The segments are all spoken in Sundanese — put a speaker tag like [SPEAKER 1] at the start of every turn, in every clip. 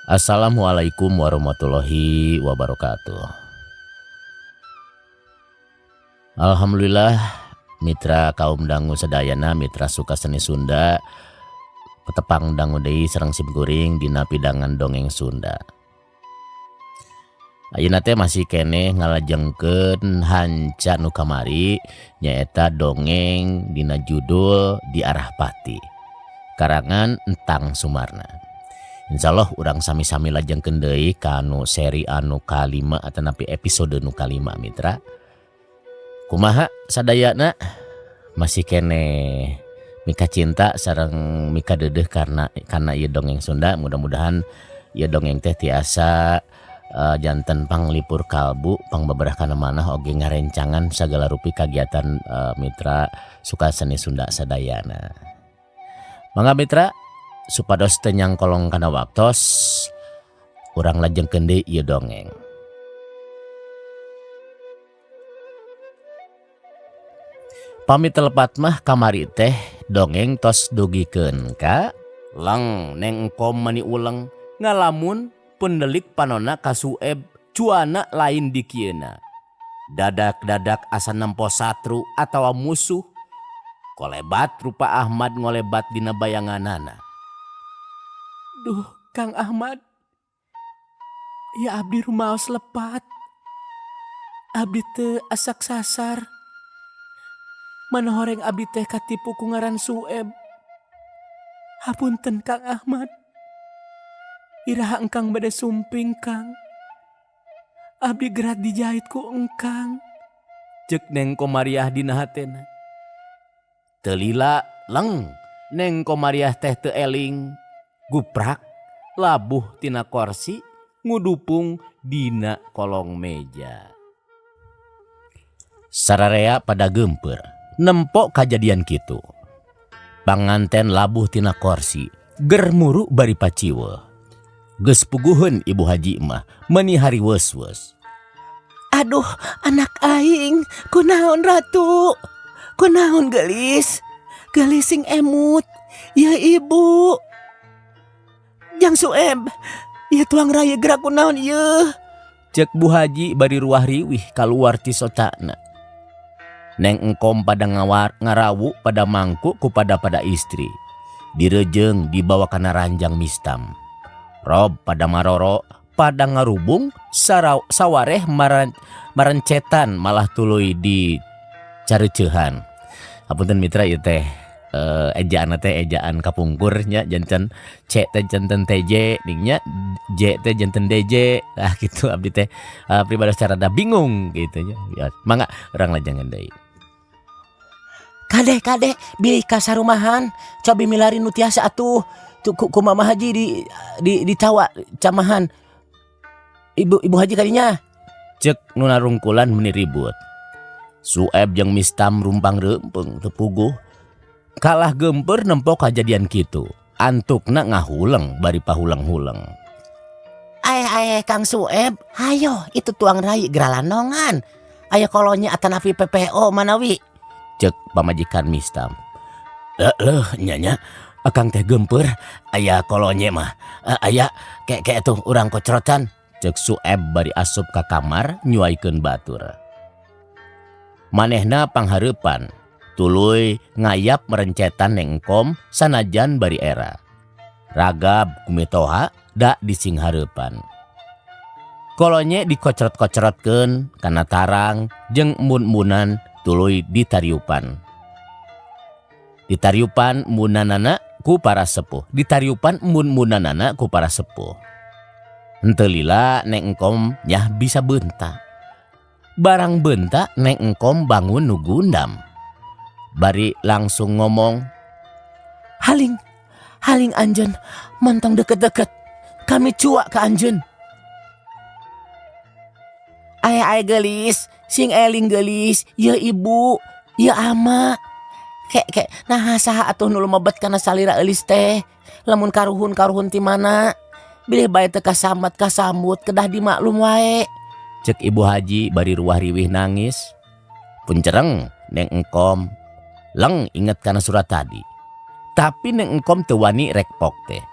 [SPEAKER 1] Assalamualaikum warahmatullahi wabarakatuh. Alhamdulillah mitra kaum dangu sadayana mitra suka seni Sunda petepang dangu deui sareng simkuring dina pidangan dongeng Sunda. Ayeuna teh masih keneh ngalajengkeun hanca nu kamari nyaeta dongeng dina judul Di Arah Pati karangan Entang Sumarna. Insyaallah urang sami-sami lajengkeun deui ka nu seri anu kalima atanapi episode nu kalima mitra. Kumaha sadayana masih keneh mika cinta sareng mika deudeuh karena ieu dongeng Sunda mudah-mudahan ieu dongeng teh tiasa janten panglipur kalbu pangbeberah kana manah oge ngarencangan sagala rupi kagiatan mitra suka seni Sunda sadayana. Mangga mitra supados teu nyangkolong kana waktos urang lajengkeun deui ieu dongeng. Pami telepat mah kamari teh dongeng tos dugikeun ka leng Neng Engkom mani uleng ngalamun pendelik panona ka Sueb cuana lain dikieuna. Dadak-dadak asa nempo satru atawa musuh kolebat rupa Ahmad ngolebat dina bayanganana.
[SPEAKER 2] Duh Kang Ahmad, ya abdi rumaos lepat. Abdi teu asak sasar. Mana horeng abdi teh katipu ku ngaran Sueb. Hapunten Kang Ahmad. Iraha engkang bade sumping Kang. Abdi gerat dijahit ku engkang.
[SPEAKER 1] Ceuk Neng Komariah dina hatena. Teu lila leng Neng Komariah teh teu eling. Guprak labuh tina korsi ngudupung dina kolong meja. Sararea pada geumpeur nempo kajadian kitu. Panganten labuh tina korsi germuru bari paciweuh. Geus puguheun ibu haji mah meuni hariweus-weus.
[SPEAKER 2] Aduh anak aing kunaon ratu? Kunaon geulis? Geulis sing emut. Ya ibu. Jang Sueb, ieu tuang raya gerak kunaon ieu?
[SPEAKER 1] Ceuk Bu Haji bari ruah riwih kaluar ti socana. Neng Engkom pada ngawar ngarawu pada mangku ku pada istri. Direjeung dibawa kana ranjang mistam. Rob pada maroro pada ngarubung sawareh marencetan malah tuluy di careuceuhan. Hapunten mitra ieu teh ejaan teh ejaan kapungkur nya janten C teh janten TJ nya J teh janten DJ ah gitu abdi teh pribadi secara da bingung gitu nya. Ya, mangga urang lajengan deui.
[SPEAKER 2] Kade kade bilih ka sarumahan cobi milari nu tiasa atuh ku mama haji di dicawa camahan ibu haji kadinya.
[SPEAKER 1] Ceuk nu narungkulan meuni ribut. Sueb jeung Mistam rumpang reumpeng teu puguh. Kalah geumpeur nempo kajadian kitu. Antukna ngahuleng bari pahulang-huleng.
[SPEAKER 2] Aeh aeh Kang Sueb, hayo itu tuang rai geralanongan. Aya kolonya atanapi PPO manawi.
[SPEAKER 1] Ceuk pamajikan Mistam. Leuh nya nya akang teh geumpeur aya kolonye mah. Aya ke tuh urang kocrotan. Ceuk Sueb bari asup ka kamar nyuaikeun batur. Manehna panghareupan. Tuluy ngayap merencetan Neng Engkom sanajan bari era. Ragab kumitoha da disinghareupan. Kolonye dikocrot-kocrotkeun kana tarang jeung embun-embunan tuluy ditariupan. Ditariupan embunanana ku para sepuh. Ditariupan embun-embunanana ku para sepuh. Henteu lila Neng Engkom nyah bisa beunta. Barang beunta Neng Engkom bangun nu gundam. Bari langsung ngomong,
[SPEAKER 2] Haling, haling anjeun, montong deket-deket. Kami cuak ke anjeun. Ae ae geulis, sing eling geulis, ieu ibu, ieu ama. Kek kek, nah saha atuh nu lumebet kana salira eulis teh. Lamun karuhun-karuhun ti mana? Bilih bae teu kasambat kasambut kedah dimaklum wae.
[SPEAKER 1] Ceuk ibu haji bari ruah riwih nangis. Puncereng Neng Engkom leng inget kana surat tadi. Tapi Neng Engkom teu wani rek pok teh.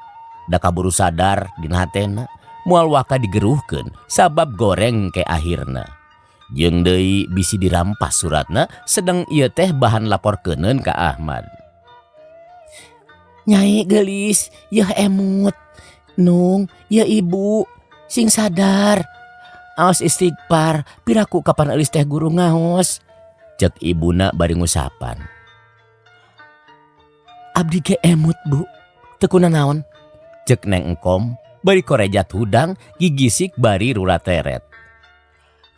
[SPEAKER 1] Da kaburu sadar dina hatena moal waka digeruhkeun sabab goreng ke akhirna. Jeung deui bisi dirampas suratna sedang ieu teh bahan laporkeuneun ka Ahmad. Nyai geulis, yeuh emut. Nung, yeuh ibu, sing sadar. Aos istighfar, piraku kapan eulis teh guru ngaos. Cek ibuna bari ngusapan. Abdi ge emut bu, teu kunanaon. Cek Neng Engkom bari korejat hudang gigisik bari rurateret.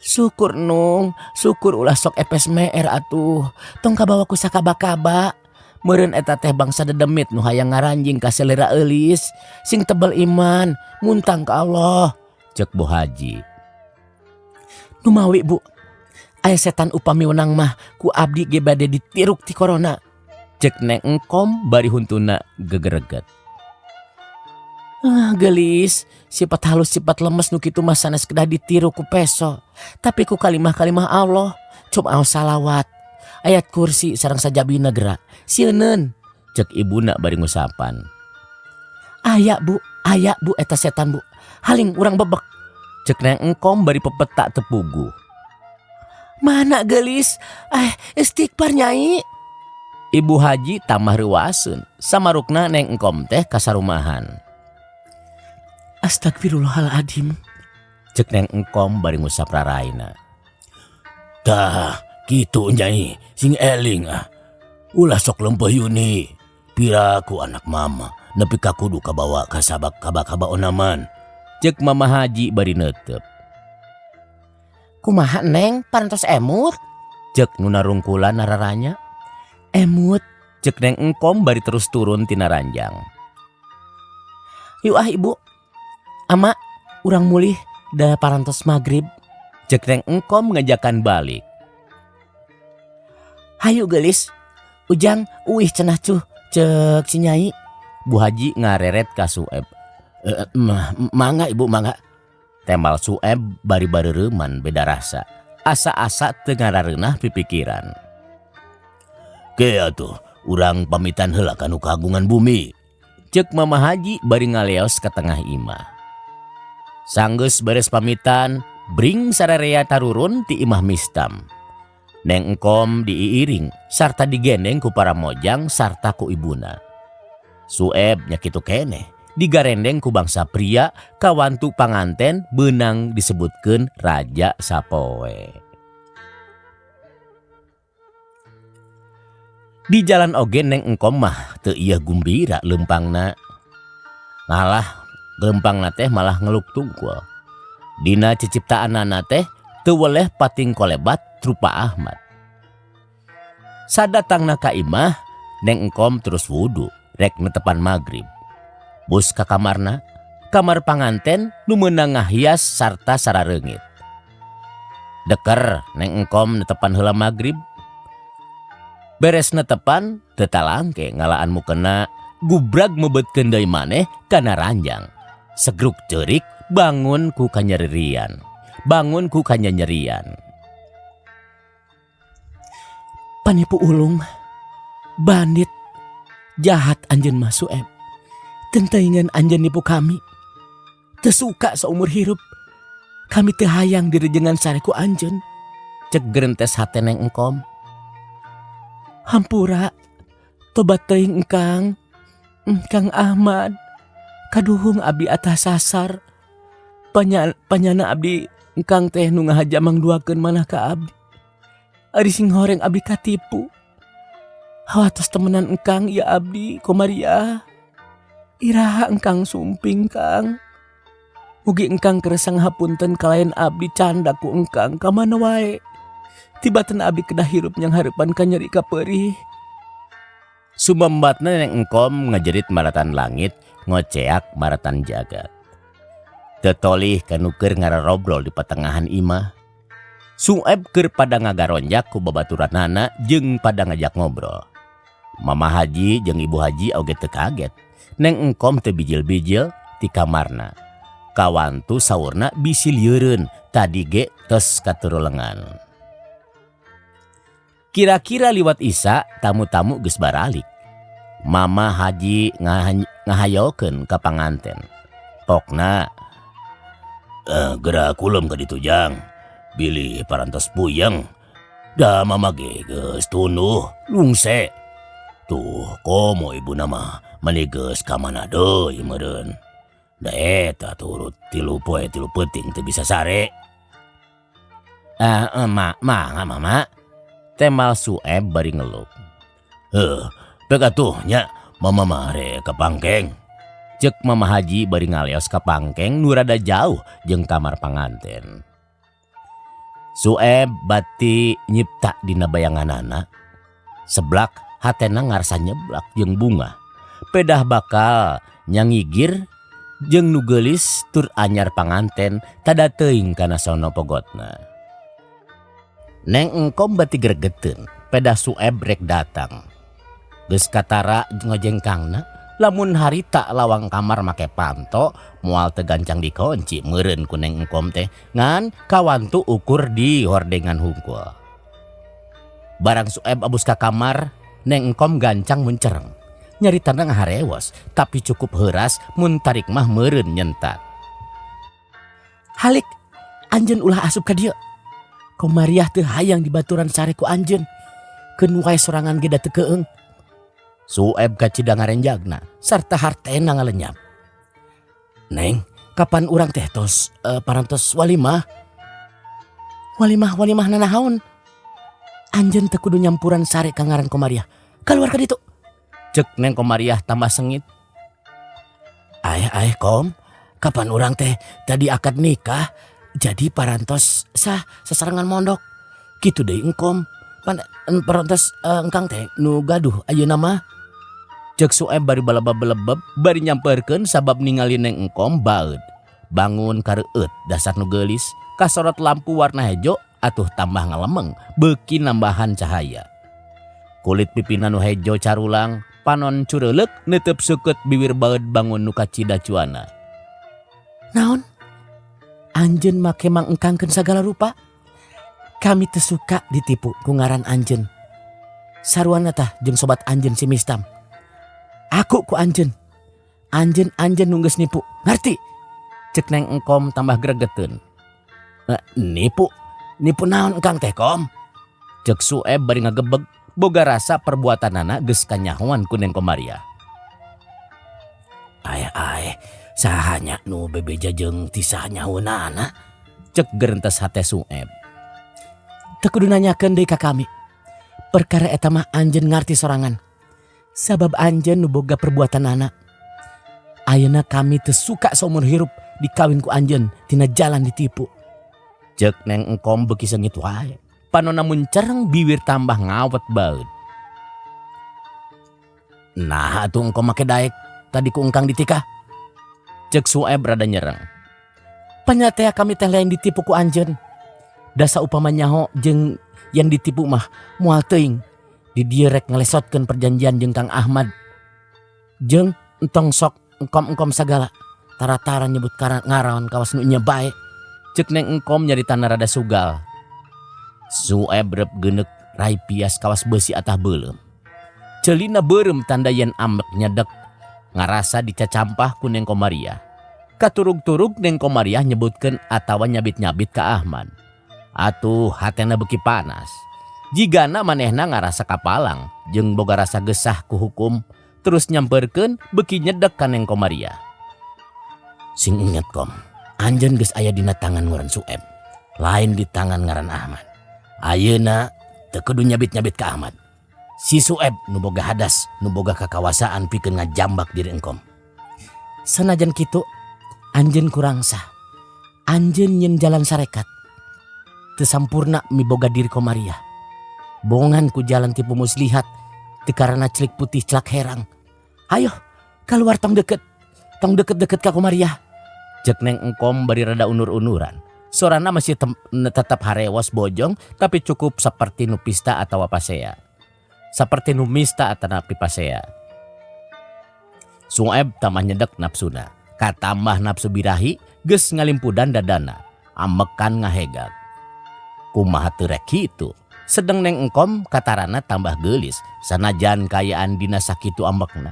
[SPEAKER 1] Syukur Nung, syukur ulah sok epes meer atuh. Tong kabawa ku sakaba-kaba. Meureun eta teh bangsa dedemit nu hayang ngaranjing ka selera eulis, sing tebel iman, muntang ka Allah. Cek Bu Haji. Numawi Bu, aya setan upami wenang mah ku abdi ge bade ditiruk ti corona. Cek Neng Engkom bari huntuna gegereget. Ah, geulis, sifat halus sifat lemes nu kitu mah sanes kedah ditiru ku peso. Tapi ku kalimah-kalimah Allah, coba aos salawat. Ayat kursi sareng sajabina geura. Sieuneun, cek ibuna bari ngusapan. Aya bu eta setan bu. Haling urang bebek. Cek Neng Engkom bari pepetak teu puguh. Mana geulis? Istighfar nyai. Ibu Haji tambah reuaseun. Samarukna Neng Engkom teh kasarumahan. Astagfirullahaladzim. Cek Neng Engkom bari ngusap raraina. Tah, kitu nyai, sing eling ah. Ulah sok lempeuh Yuni. Piraku anak mama, nepi ka kudu kabawa ka sabak kaba-kaba onaman. Cek Mama Haji bari neuteup. Kumaha Neng, parantos emut? Cek nu narungkulan nararanya. Emut, cek Neng Engkom bari terus turun tina ranjang. Yuk ah ibu. Ama, urang mulih da parantos magrib. Cek Neng Engkom ngajakan balik. Hayu geulis, ujang uih cenah cuh, cek si nyai. Bu Haji ngareret ka Sueb. Mangga ibu mangga. Tembal Sueb bari bareureman beda rasa. Asa-asa teu ngarareunah pipikiran. Ke atuh, urang pamitan heula ka nu kagungan bumi. Cek Mama Haji bari ngaleos ka tengah imah. Sanggeus beres pamitan, bring sararea tarurun ti imah Mistam. Neng Engkom diiring sarta digendeng ku para mojang sarta ku ibuna. Sueb nya kitu keneh, digarendeng ku bangsa pria kawantu panganten beunang disebutkeun raja sapoe. Di jalan oge Neng Engkom mah teu ieu gumbira leumpangna. Ngalah leumpangna teh malah ngeluk tungkul. Dina ciciptaanana teh teu weleh pating kolebat rupa Ahmad. Sadatangna ka imah, Neng Engkom terus wudu rek netepan magrib. Bus ka kamarna, kamar panganten nu meunang ngahias sarta sarareungit. Deker Neng Engkom netepan heula magrib. Beres netepan teu talangke ngalaan mukena gubrag mebetkeun deui maneh kana ranjang. Segruk ceurik bangun ku kanyeririan. Bangun ku kanyanyerian. Panipu ulung, bandit, jahat anjeun mah Sueb. Tenteingan anjeun nipu kami. Teu suka saumur hirup. Kami teu hayang direjengan sare ku anjeun. Cek gerentes hate Neng Engkom. Hampura, tobat teuing engkang. Kang Ahmad, kaduhung abdi atas sasar. Panyana abdi engkang teh nu ngahaja mangduakeun manah ka abdi. Ari sing horeng abdi katipu. Hawatos temenan engkang ya abdi komaria. Iraha engkang sumping kang. Mugi engkang kersa ngahapunten kalayan abdi canda ku engkang ka mana wae. Tibatan abdi kedah hirup nyang hareupan ka nyeri ka peurih. Sumembatna Neng Engkom ngajerit maratan langit, ngoceak maratan jagat. Teu tolih kanu keur ngararobrol di patengahan imah. Sueb keur pada ngagaronjak ku babaturanana jeung pada ngajak ngobrol. Mama Haji jeung Ibu Haji oge teu kaget. Neng Engkom teu bijil-bijil ti kamarna. Kawantu saurna bisi lieureun tadi ge tos katurulengan. Kira-kira liwat Isa tamu-tamu geus baralik. Mama Haji ngahayokeun ka panganten. Pokna geura kulem ka ditu Jang. Bilih parantos puyeng. Da mama ge geus tunduh lungse. Tuh komo ibuna mah mani geus ka mana deui meureun. Da eta turut 3 poe 3 peuting teu bisa sare. Mangga mama. Temal Sueb bari ngelup. Heuh, pek atuh nya mama mah rek ka pangkeng. Cek Mama Haji bari ngaleos ka pangkeng nu rada jauh jeung kamar panganten. Sueb bati nyipta dina bayanganana. Seblak hatena ngarasa nyeblak jeung bunga. Pedah bakal nyangigir jeung nu geulis tur anyar panganten tada teuing kana sono pogotna. Neng Engkom bati gregeteun, pedah Sueb rek datang. Geus katara ngojengkangna, lamun harita lawang kamar make panto, moal teu gancang dikunci meureun ku Neng Engkom teh, ngan kawantu ukur di hordengan hungkul. Barang Sueb abus ka kamar, Neng Engkom gancang muncereng. Nyaritana ngaharewos, tapi cukup heuras mun tarik mah meureun nyentat. Halik, anjeun ulah asup ka dieu. Komariah teu hayang dibaturan sare ku anjeun. Keun wae sorangan ge da teu keung. Sueb kacida ngarenjagna sarta hartena ngalenyap. Neng, kapan urang teh tos parantos walimah? Walimah walimah nanahaon? Anjeun teu kudu nyampuran sare ka ngaran Komariah. Kaluar ka ditu. Cek Neng Komariah tambah sengit. Aeh aeh Kom, kapan urang teh tadi akad nikah? Jadi parantos sah sasarengan mondok. Kitu deui engkom. Pan parantos engkang teh nu gaduh ayeuna mah. Cek Sueb bari balebeb-belebeb bari nyamperkeun sabab ningali Neng Engkom baeud. Bangun kareueut dasar nu geulis, kasorot lampu warna hejo atuh tambah ngalemeng beuki nambahan cahaya. Kulit pipina nu hejo carulang, panon cureuleuk neuteub seukeut biwir baeud bangun nu kacida cuana. Naon? Anjeun make mangengkangkeun sagala rupa? Kami teu suka ditipu ku ngaran anjeun. Saruana tah jeung sobat anjeun si Mistam. Aku ku anjeun. Anjeun-anjeun nu geus nipu, ngarti? Cek Neng Engkom tambah gregeteun. Nipu? Nipu naon engkang teh Kom? Cek Sueb bari ngagebeg boga rasa perbuatanana geus kanyahoan ku Neng Komariah. Aeh aeh, sahanya nu bebeja jeung tisah nyahounana? Cek gerentes hate Sueb. Teu kudu nanyakeun deui ka kami. Perkara eta mah anjeun ngarti sorangan. Sabab anjeun nu boga perbuatanana. Ayeuna kami teu suka saumur hirup dikawin ku anjeun tina jalan ditipu. Cek Neng Engkom beuki seungit wae. Panonna muncereng biwir tambah ngawet baeud. Nah atuh engkom make daek tadi ku engkang ditikah. Cek Sueb rada nyereng. Panyatea kami teh lain ditipu ku anjeun. Dasa upama nyaho jeung yang ditipu mah moal teuing. Di dieu rek ngalesotkeun perjanjian jeung Kang Ahmad. Jeung entong sok engkom-engkom sagala. Tara-tara nyebut ngaran kawas nu nya bae. Cek Neng Engkom nyaritana rada sugal. Sueb rep geuneuk rai pias kawas beusi atah beuleum. Ceulina beureum tanda yen ambek nyedek. Ngarasa dicacampah ku Neng Komariah. Katurug-turug Neng Komariah nyebutkeun atawa nyabit-nyabit ka Ahmad. Atuh hatena beuki panas. Jigana manehna ngarasa kapalang jeung boga rasa gesah ku hukum terus nyamperkeun beuki nyedek ka Neng Komariah. Sing inget Kom, anjeun geus aya dina tangan ngaran Sueb, lain di tangan ngaran Ahmad. Ayeuna teu kudu nyabit-nyabit ka Ahmad. Si Sueb nu boga hadas, nu boga kakawasaan pikeun ngajambak diri engkom. Sanajan kitu, anjeun kurang sah. Anjeun nyeun jalan sarekat. Teu sampurna miboga diri Komariah. Bongan ku jalan tipu muslihat, teu karana celik putih celak herang. Ayo, keluar tong deket. Tong deket-deket ka Komariah. Cek Neng Engkom bari rada unur-unuran. Sorana masih tetap harewos bojong, tapi cukup seperti nu pista atawa pasea. Seperti nu mista atanapi pasea. Sueb tambah nyedek nafsuna. Katambah nafsu birahi, geus ngalimpudan dadana. Amekan ngahegag. Kumaha teu rek kitu. Sedeng Neng Engkom katarana tambah geulis sanajan kaayaan dina sakitu ambekna.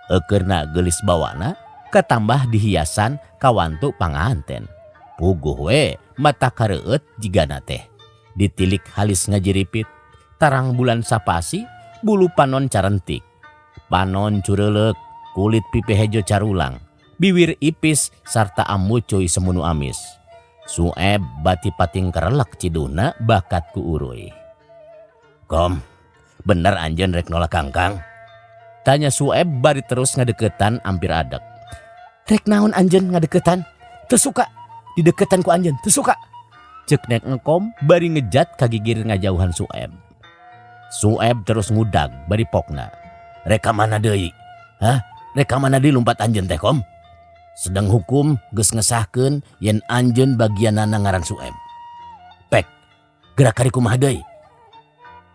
[SPEAKER 1] Eukeurna geulis bawana katambah dihiasan kawantu panganten. Puguh we mata kareueut jigana teh. Ditilik halis ngajiripit, tarang bulan sapasi, bulu panon carentik. Panon cureuleuk, kulit pipi hejo carulang, biwir ipis sarta amucuy semunu amis. Sueb bati pating kerelek ciduna bakat ku uruy. Kom, bener anjeun rek nolak kangkang? Tanya Sueb bari terus ngadeukeutan ampir adek. Rek naon anjeun ngadeukeutan? Teu suka dideukeutan ku anjeun, teu suka. Ceuk Neng Engkom bari ngejat ka gigir ngajauhan Sueb. Sueb terus ngudag bari pokna. Rek ka mana deui? Hah? Rek ka mana deui lumpat anjeun teh kom? Sedeng hukum geus ngesahkeun yen anjeun bagianana ngaran Sueb. Pek, gerak kari kumaha deui?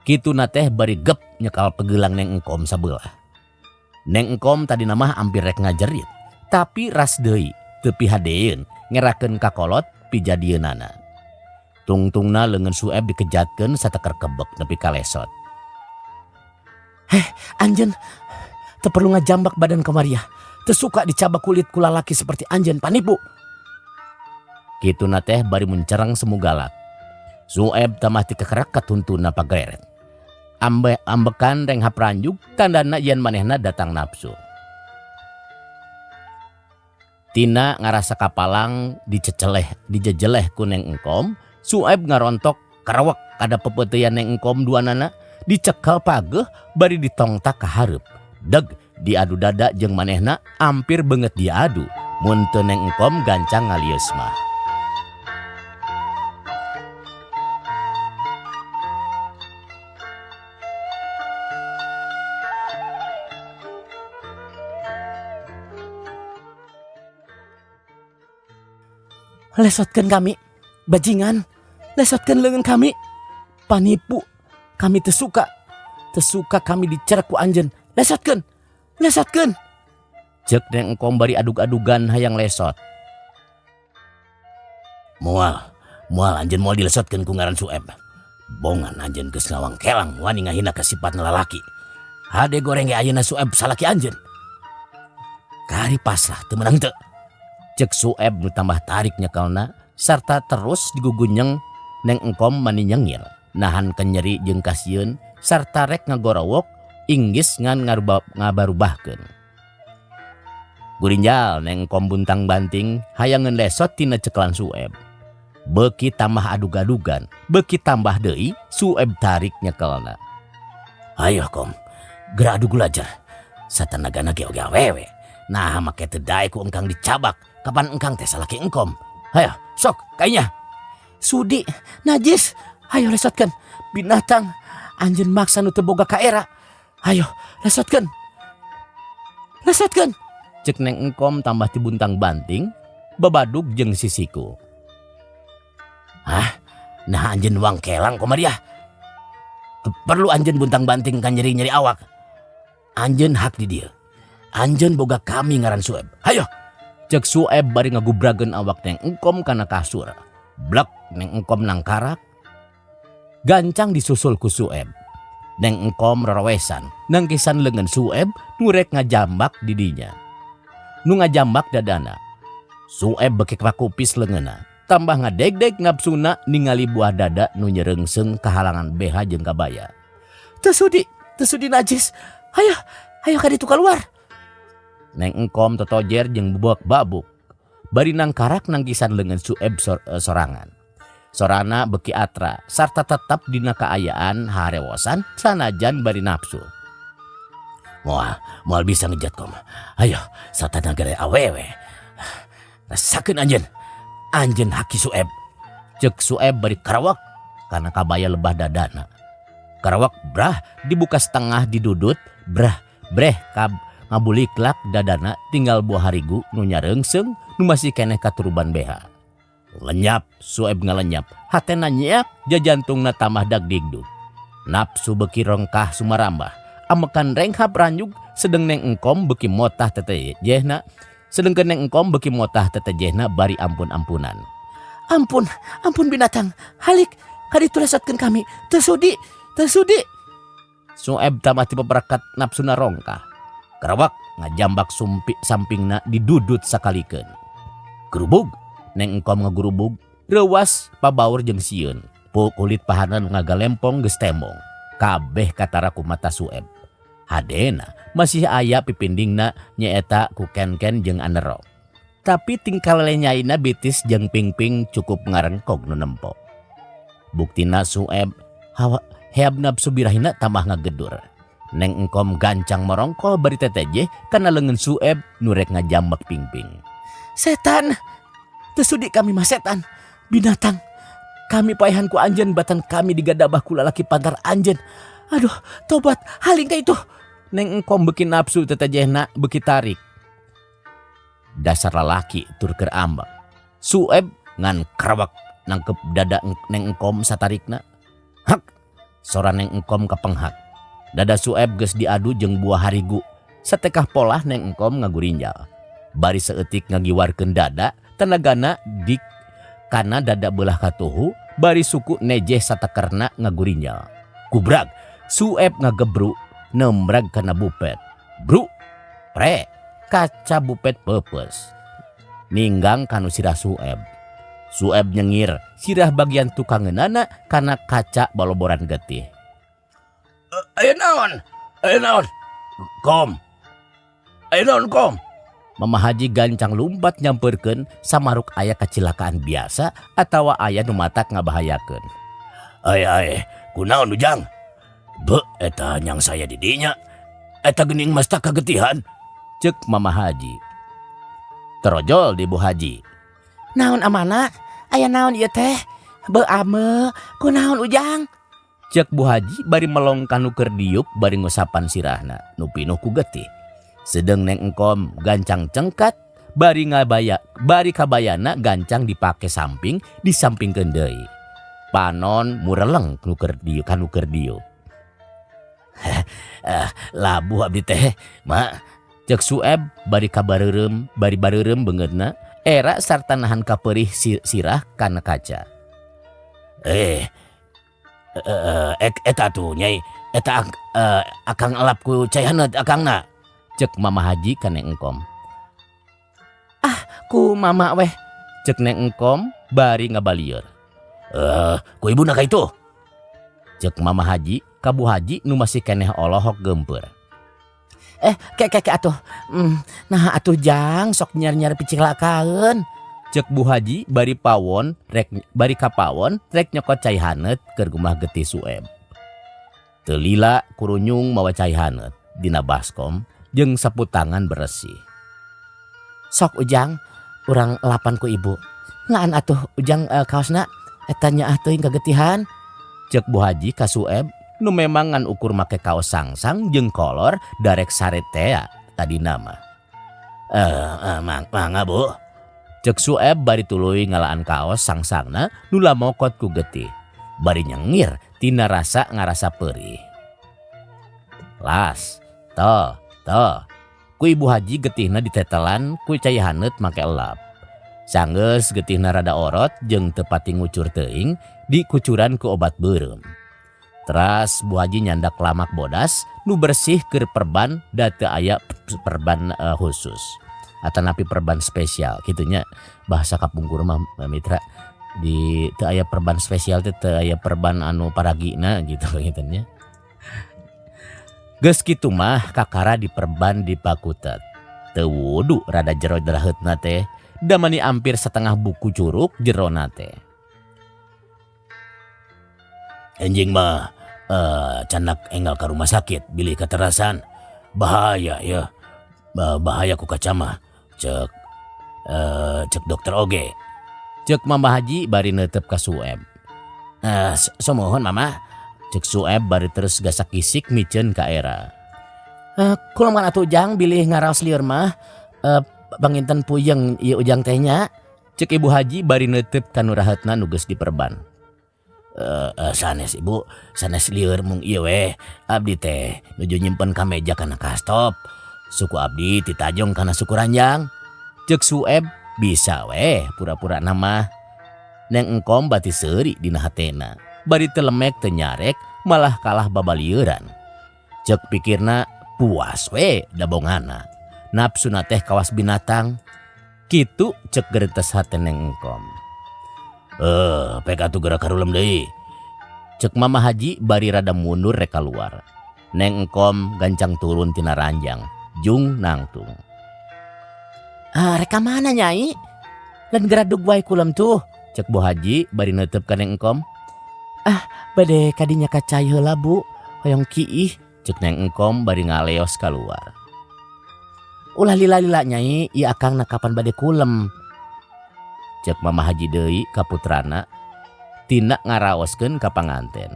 [SPEAKER 1] Kituna teh bari gep nyekal pegelang Neng Engkom sabelah. Neng Engkom tadina mah ampir rek ngajerit, tapi ras deui teu pihadeeun ngerakeun kakolot pijadieunana. Tungtungna leungeun Sueb dikejatkeun sateker kebek nepi ka lesot. Heh, anjeun teu perlu ngajambak badan kamariah. Teu suka dicabak kulit ku lalaki seperti anjeun panipu. Kituna teh bari muncereng semu galak. Sueb tamah tikekereket huntuna pagreret. Ambe ambekan renghap ranjug tandana yen manehna datang nafsu. Tina ngarasa kapalang diceceleh dijejeleh ku Neng Engkom, Sueb ngarontok karawek kada pepeuteyan Neng Engkom duanana dicekal pageuh bari ditongtak ka hareup. Deg diadu dada jeung manehna ampir beungeut diadu mun teu Neng Engkom gancang ngalieus mah. Lesotkeun kami, bajingan. Lesotkeun leungeun kami, panipu. Kami teu suka. Teu suka kami dicerek ku anjeun. Lesotkeun. Lesotkeun. Ceuk Neng Engkom bari adug-adugan hayang lesot. Moal, moal anjeun moal dilesotkeun ku ngaran Sueb. Bongan anjeun geus ngawangkelang wani ngahina ka sipatna lalaki. Hade goreng ge ayeuna Sueb salaki anjeun. Kari pasrah teu meunang teu. Ceuk Sueb nu tambah tarik nyekelna sarta terus digugunyeng Neng Engkom mani nyengir nahan kenyeri jeung kasieun sarta rek ngagorowok inggis ngan ngabarubahkeun. Gurinjal Neng Engkom buntang banting hayangeun lesot tina cekelan Sueb. Beuki tambah adug-adugan, beuki tambah deui Sueb tarik nyekelna. Ayo kom, geura adu gulajer. Satanagana ge oge awewe. Nah make teu daek ku engkang dicabak. Kapan engkang teh salaki engkom? Hayo, sok kainya. Sudi, najis. Hayo lesotkeun. Binatang, anjeun maksa nu teu boga kaera. Hayo, lesotkeun. Lesotkeun. Ceuk Neng Engkom tambah tibuntang banting, babadug jeung sisiku. Hah? Nah anjeun wangkelang komariah. Teu perlu anjeun buntang banting ka nyeri-nyeri awak. Anjeun hak di dieu. Anjeun boga kami ngaran Sueb. Hayo. Ceuk Sueb bari ngagubrageun awak Neng Engkom kana kasur. Blek Neng Engkom nangkarak. Gancang disusul ku Sueb. Neng Engkom rorowesan, nangkisan leungeun Sueb nu rek ngajambak di dinya. Nu ngajambak dadana. Sueb beki kakupis leungeunna. Tambah ngadegdeg nafsuna ningali buah dada nu nyereungseng kahalangan BH jeung kabaya. Teu sudi, teu sudi najis. Hayo, hayo ka ditu kaluar. Neng Engkom totojer jeung bubak babuk. Bari nangkarak nangkisan leungeun Sueb sorangan. Sorana beki atra sarta tetep dina kaayaan harewosan sanajan bari nafsu. Moal, moal bisa ngejat kom. Ayo, satanaga awewe. Rasakeun anjeun. Anjeun haki Sueb. Ceuk Sueb bari karawak kana kabaya lebah dadana. Karawak brah dibuka setengah didudut, brah breh kab ngabuliklak dadana tinggal buah harigu nu nyareungseng nu masih keneh katuruban BH. Lenyap, Sueb ngalenyap, hatena nyiak, jajantungna tambah dagdigdug. Nafsu beki rongkah sumarambah, amekan renghap ranjug, sedeng Neng Engkom beki motah tetejehna, sedengkeun Neng Engkom beki motah tetejehna bari ampun-ampunan. Ampun, ampun binatang, halik,
[SPEAKER 2] Kaditu lesotkeun kami. Teu sudi, teu sudi. Sueb tambah ti peperekat nafsuna rongkah. Kerawak ngajambak sumpi sampingna didudut sakalikeun. Gerubug, Neng Engkom ngagurubug, reuwas pabaur jeung sieun. Kulit pahana nu ngagalempong geus tembong. Kabeh katara ku mata Sueb. Hadena masih aya pipindingna nyaeta ku ken-ken jeung anerok. Tapi tingkah lelenyaina bitis jeung pingping cukup ngarengkog nu nempo. Buktina Sueb hawa heab nafsu birahina tambah ngagedur. Neng Engkom gancang morongkol bari tetejeh kana leungeun Sueb nu rek ngajambak pingping. Setan, teu sudi kami mah setan, binatang. Kami paehan ku anjeun batan kami digadabah ku lalaki pantar anjeun. Aduh, tobat, haling ka itu. Neng Engkom beuki nafsu tetejehna beuki tarik. Dasar lalaki tur keur ambek. Sueb ngan kerawak nangkep dada Neng Engkom satarikna. Hak, sora Neng Engkom kapenghak. Dada Sueb geus diadu jeung buah harigu. Satekah polah Neng Engkom ngagurinjal. Bari saeutik ngagiwarkeun dada, tenagana dik kana dada beulah katuhu, bari suku nejeh satekerna ngagurinjal. Kubrag, Sueb ngagebru, nembrag kana bupet. Bru, pre, kaca bupet peupeus. Ninggang kanu sirah Sueb. Sueb nyengir, sirah bagian tukangeunana kana kaca baloboran getih. Aya naon? Aya naon? Kom. Aya naon kom? Mama Haji gancang lumpat nyamperkeun samaruk aya kacilakaan biasa atawa aya nu matak ngabahayakeun. Ai ai, kunaon Ujang? Beuh, eta nyang saya di dinya. Eta geuning masta kagetihan. Ceuk Mama Haji. Terojol di Bu Haji. Naon amana? Aya naon ieu teh? Beuh ame, kunaon Ujang? Ceuk Bu Haji bari melong kanu keur diuk bari ngusapan sirahna nu pinuh ku getih. Sedeng Neng Engkom gancang cengkat bari ngabaya bari kabayana gancang dipake samping disampingkeun deui. Panon mureleng nu keur diuk kanu keur diuk. Labuh abdi teh, Mak. Ceuk Sueb bari kabareureum bari bareureum beungeutna era sarta nahan kapeurih sirah kana kaca. Eta tuh Nyai, eta akang elap ku cai haneut akangna. Ceuk Mama Haji ka Neng Engkom. Ah, ku mama weh. Ceuk Neng Engkom bari ngabalieur. Ku ibuna ka itu. Ceuk Mama Haji ka Bu Haji nu masih keneh olohok geumpeur. Ke ke ke atuh. Nah atuh Jang sok nyiar-nyiar picilakaeun. Ceuk Bu Haji bari pawon rek bari kapawon rek nyokot cai haneut keur gumah getih Sueb. Teu lila kurunyung mawa cai haneut dina baskom jeung sapu tangan beresih. Sok Ujang, urang lapan ku ibu. Ngaan atuh Ujang kaosna eta nyaah teuing kagetihan. Ceuk Bu Haji ka Sueb nu memang ngan ukur make kaos sangsang jeung kolor darek sare tea tadina mah. Mangga Bu. Ceuk Sueb bari tuluy ngalaan kaos sangsangna nu lamokot ku getih. Bari nyengir tina rasa ngarasa peurih. Las, toh, toh. Ku Ibu Haji getihna ditetelan ku cai haneut make elap. Sanggeus getihna rada orot jeung teu pati ngucur teuing dikucuran ku obat beureum. Teras Bu Haji nyandak lamak bodas nu bersih keur perban da teu aya perban khusus atanapi perban spesial kitu nya bahasa kapungkur mah mitra di teu aya perban spesial teh teu aya perban anu paragina gitu gitu nya. Geus kitu mah kakara diperban di pakutet. Teu wudu rada jero deraheutna teh da mani ampir setengah buku curug jerona teh. Enjing mah candak enggal ka rumah sakit bilih katerasan bahaya ya. Bahaya ku kaca mah cek cek dokter oge. Ceuk Mama Haji bari neuteup ka Sueb. Sumuhun Mama. Ceuk Sueb bari terus gasak gisik miceun ka era. Kumaha atuh Ujang bilih ngaraos lieur mah panginten puyeng ieu Ujang teh nya. Ceuk Ibu Haji bari neuteup ka nu raheutna nu geus diperban. Sanes Ibu, sanes lieur mung ieu weh. Abdi teh nuju nyimpen kameja kana kastop. Suku abdi titajong kana suku ranjang. Ceuk Sueb bisa weh pura-pura nama. Neng Engkom bati seuri dina hatena.
[SPEAKER 1] Bari teu lemek teu nyarek malah kalah babalieuran. Ceuk pikirna puas we dabongana. Nafsuna teh kawas binatang. Kitu ceuk gerentes hate Neng Engkom. Pek atuh geura karulem deui. Ceuk Mama Haji bari rada mundur rek kaluar. Neng Engkom gancang turun tina ranjang jung nangtung. Ah, rek ka mana Nyai? Lan geradug wae kulem tuh. Ceuk Bu Haji bari neuteub ka Neng Engkom. Ah, bade kadinya ka cai heula Bu, hoyong kiih. Ceuk Neng Engkom bari ngaleos kaluar. Ulah lila-lila Nyai, ieu akangna kapan bade kulem. Ceuk Mama Haji deui ka putrana tina ngaraoskeun ka panganten.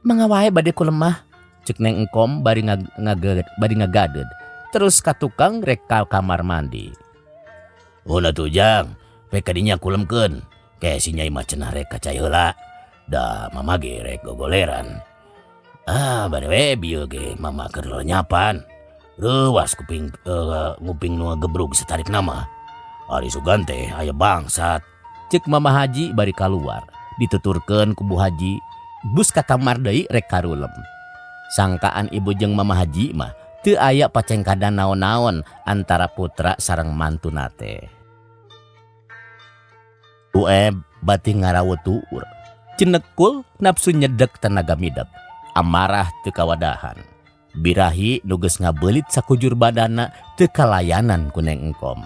[SPEAKER 1] Mangga wae bade kulem mah. Ceuk Neng Engkom bari ngagadeud. Terus ka tukang rek ka kamar mandi. Ulah tuh Jang, rek kadinya kulemkeun. Ke si Nyai mah cenah rek ka cai heula. Da mama ge rek gogoleran. Ah, bade we bieu ge mama keur lenyapan. Reuwas kuping nguping nu gebrug setarik nama. Ari sugan teh aya bangsat. Ceuk Mama Haji bari kaluar. Dituturkeun ku Bu Haji. Bus ka kamar deui rek karulem. Sangkaan ibu jeung Mama Haji mah teu aya pacengkadan naon-naon antara putra sareng mantuna teh. Ueb bati ngarawut tuur. Cenekul nafsu nyedek tenaga midep. Amarah teu kawadahan. Birahi nu geus ngabeulit sakujur badana teu kalayanan ku Neng Engkom.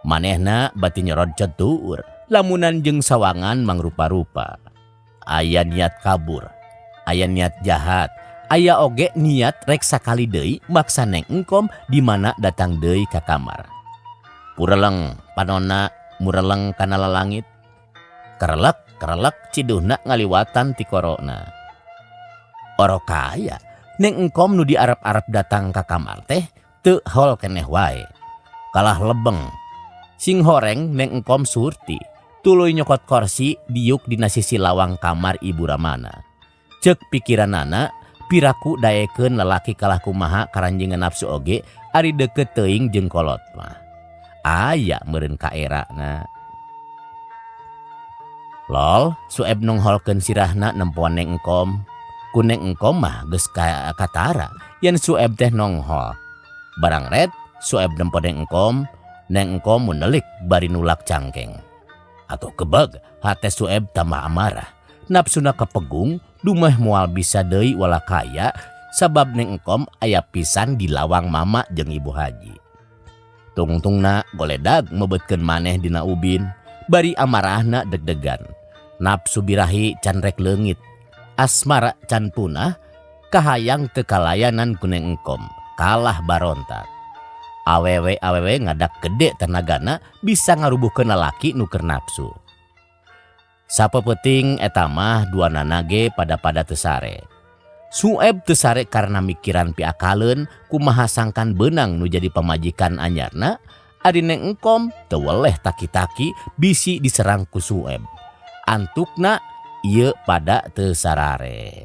[SPEAKER 1] Manehna bati nyerodcot tuur. Lamunan jeung sawangan mangrupa-rupa. Aya niat kabur, aya niat jahat, aya oge niat rek sakali deui maksa Neng Engkom di mana datang deui ka kamar. Pureleng panonna mureleng kana lalangit. Kerelek kerelek ciduhna ngaliwatan ti korona. Orokaya Neng Engkom nu diarep-arep datang ka kamar teh teu hol keneh wae. Kalah lebeng. Sing horeng Neng Engkom surti. Tuluy nyokot korsi diuk dina sisi lawang kamar ibu Ramana. Ceuk pikiranana piraku daekeun lalaki kalah kumaha karanjingan nafsu oge ari deukeut teuing jeung kolot mah. Aya meureun kaerana. Lol, Sueb nongholkeun sirahna nempoan Neng Engkom. Ku Neng Engkom mah geus katara yen Sueb teh nonghol. Barang red Sueb nempo Neng Engkom, Neng Engkom munelik bari nulak cangkeng. Atau kebeg hate Sueb tambah amarah. Nafsuna kepegung dumeh moal bisa deui wala kaya sabab Neng Engkom aya pisan di lawang mama jeung Ibu Haji. Tungtungna goledag mebetkeun maneh dina ubin bari amarahna deg-degan. Nafsu birahi can rek leungit. Asmara can punah kahayang teu kalayanan ku Neng Engkom kalah barontak. Awewe-awewe ngadak gede tenagana bisa ngarubuhkeun lalaki nu keur nafsu. Sapeupeting eta mah duanana ge pada-pada teu sare. Sueb teu sare karena mikiran piakaleun kumaha sangkan beunang nu jadi pamajikan anyarna, ari Neng Engkom teu weleh taki-taki bisi diserang ku Sueb. Antukna ieu pada teu sarare.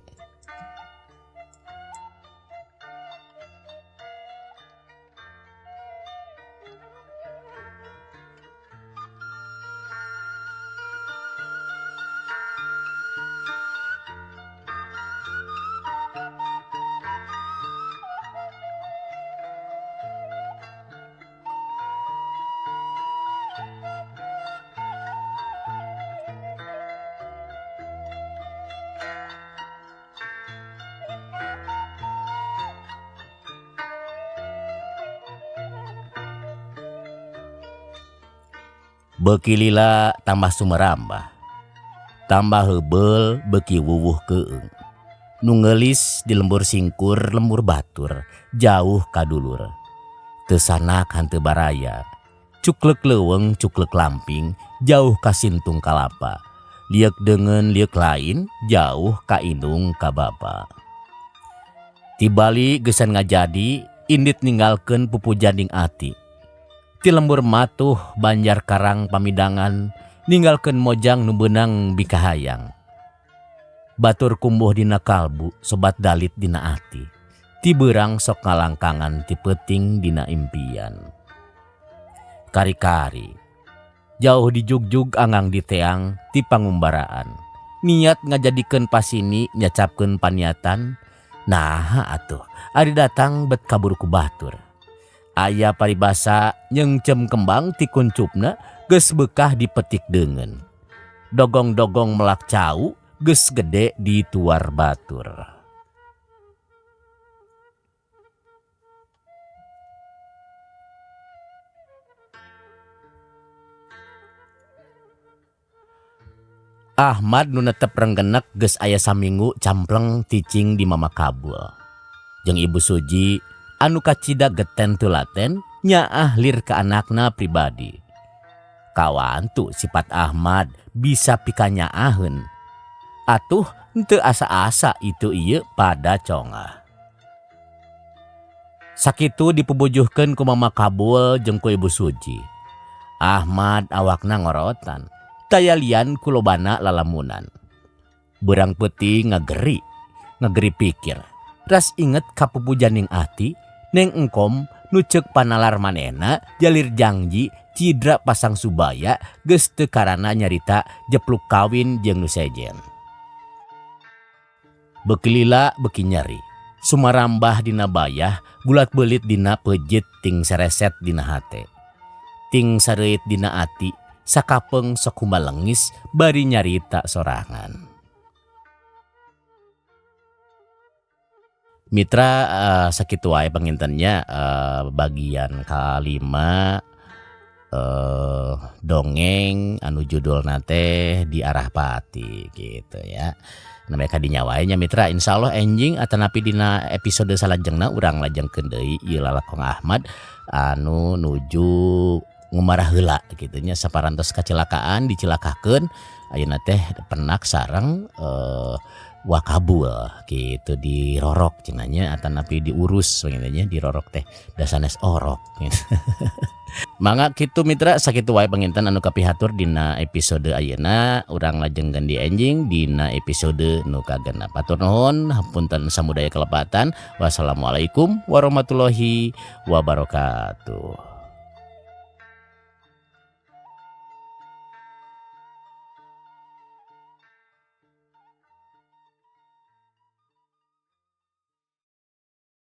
[SPEAKER 1] Beuki lila tambah sumerambah. Tambah heubeul beuki wuwuh keung. Nu ngeulis di lembur singkur lembur batur, jauh ka dulur. Teu sanak hanteu baraya. Cuklek leuweung cuklek lamping, jauh ka sintung kalapa. Lieuk deungeun lieuk lain, jauh ka indung ka bapa. Ti Bali geusan ngajadi, indit ninggalkeun pupujanding ati. Ti lembur matuh Banjar Karang pamidangan ninggalkeun mojang nu beunang bikahayang. Batur kumbuh dina kalbu sobat dalit dina ati. Ti beurang sok ngalangkangan ti peuting dina impian. Kari-kari jauh dijugjug angang diteang ti pangumbaraan. Niat ngajadikeun pasini nyacapkeun paniatan naha atuh ari datang bet kaburu ku batur. Aya paribasa nyeungceum kembang ti kuncupna geus beukah dipetik deungeun. Dogong-dogong melak cau geus gede dituar batur. Ahmad nu netep renggenek geus aya saminggu campleng cicing di Mama Kabul. Jeung Ibu Suji anu kacida geten teu laten nyaah lir ka anakna pribadi. Kawantu sifat Ahmad bisa pikanyaaheun. Atuh henteu asa-asa itu ieu pada congah. Sakitu dipubujuhkeun ku Mama Kabul jeung ku Ibu Suji. Ahmad awakna ngorotan. Taya lian ku lobana lalamunan. Beurang peuting ngageri, ngageri pikir. Ras inget ka pupujaning ati, Neng Engkom nu ceuk panalar manehna jalir jangji cidra pasang subaya geus teu karana nyarita jepluk kawin jeung nu sejen. Beuki lila beuki nyeri, sumarambah dina bayah bulat beulit dina peujit ting sereset dina hate. Ting sareuit dina ati sakapeung sok humalengis bari nyarita sorangan. Mitra sakitu wae panginten nya bagian kalima dongeng anu judulna teh Di Arah Pati gitu ya. Namanya kadinya wae nya mitra, insyaallah enjing atanapi dina episode salajengna urang lajengkeun deui ieu lalakon Ahmad anu nuju ngumarah heula kitu nya saparantos kecelakaan dicilakakeun ayeuna teh penak sareng wakabul gitu dirorok cenah nya atanapi diurus kitu nya dirorok teh da sanes orok gitu. Mangga kitu mitra sakitu wae panginten anu kapihatur dina episode ayeuna urang lajengkeun di enjing dina episode nu kagenep. Hatur nuhun hapunten samudaya kelepatan. Wassalamualaikum warahmatullahi wabarakatuh.